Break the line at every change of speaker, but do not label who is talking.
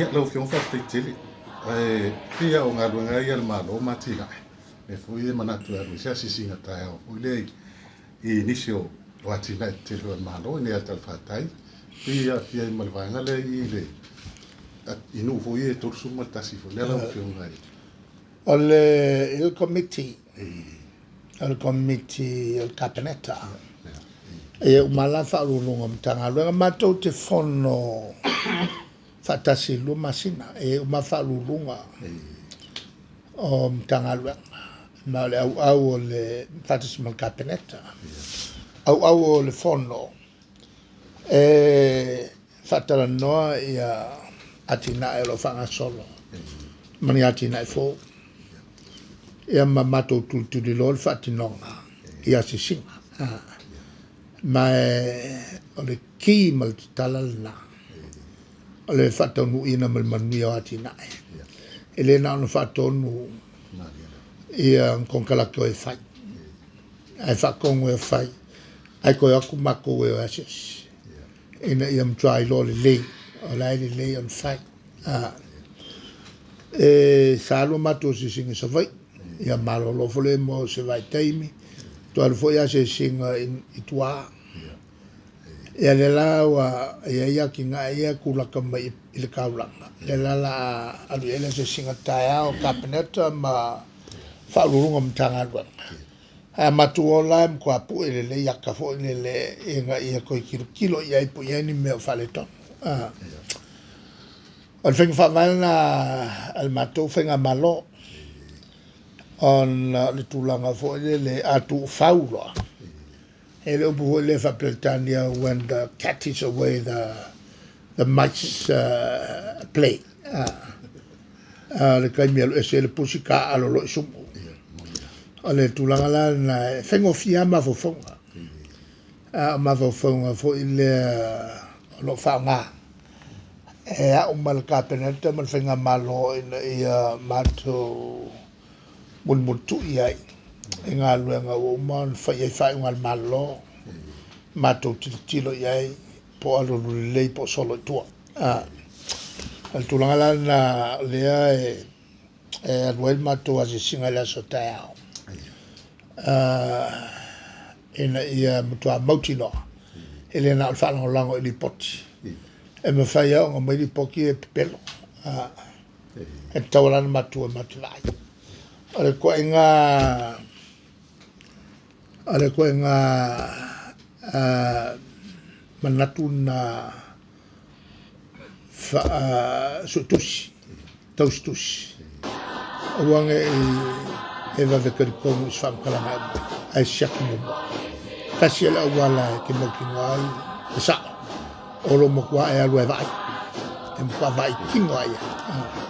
Ia, lau Afioga faafetai tele. Ae pei lava o galuega ia a le Malo ma atinae, lea foi e manatu e alu ai se asiasiga taeao foi lea i nisi o atinae tetele foi a le Malo i inei i Talafatai, pei e aafia ai ma le vaega lea i le i nuu foi ia e 31 foi lea lau Afioga i
O le, i le Komiti, o le Komiti o le Kapeneta, e uma la Faauluuluga o Matagaluega, matou te fono faatasi i le 2 masina, e uma Faauluuluga o Matagaluega, ma o le auau o le faatasi ma le Kapeneta. Auau o le fono e faatalanoa ia atinae o lo o faagasolo ma ni atinae fou. Ia ma matou tulituliloa le faatinoga i asiasiga. Ma o le ki ma le tatala lena o le faataunuuina ma le manuia o atinae. E le na ona faatonu ia konekarate o e fai, ae faatonu e fai, ae toe o atu matou e o e asiasi ina ia matua iloa lelei o la e lelei ona fai. E sa alu a matou asiasiga i Savaii, ia malolo foi lea mo se vaitaimi, toe alu foi asiasiga i tua. Ia lea la ua i ai atinae ia e tulaka mai i le taulaga, lea la o le a alu i ai le asiasiga taeao a le Kapeneta ma Faauluuluga o Matagaluega. Ae a matou o la e matua pue lelei ata foi lele ina ia toe tilotilo i ai po o i ai ni mea o faaletonu. O le faiga faavae lena a le matou faigamalo, ona o le tulaga foi lele a tuufau loa, e le upu foi lea faa-Peretania, when the cat is away the mice play. Le taimi e alu ese ai le pusi taaalo loa i sumu. O le tulaga la lena e faigofie lava mafaufauga. A o mafaufauga foi lea o lo o faaaoga e au ma le Kapeneta ma le Faigamalo ina ia matou mulimulitu'i ai i galuega ua uma ona fai i ai faaiuga a le Malo, matou tilotilo i ai po o alualu lelei po o solo i tua. O le tulaga la lena o lea e alu ai le matou asiasiga i le aso taeao, ina ia matua mautinoa e le na o le faalagolago i lipoti. E mafai lava ona aumai lipoti e pepelo. E tatau lava la ona matou o e matou te vaai. O le ituaiga o le ituaiga manatu na faasuetusi, tausitusi, aua ne i e vave talitonu i se faamatalaga e aumai, ae siaki muamua. Tasi le auala e te mautinoa ai le sao, o lou matua e alu e vaai, e matua vaai kino lava i ai.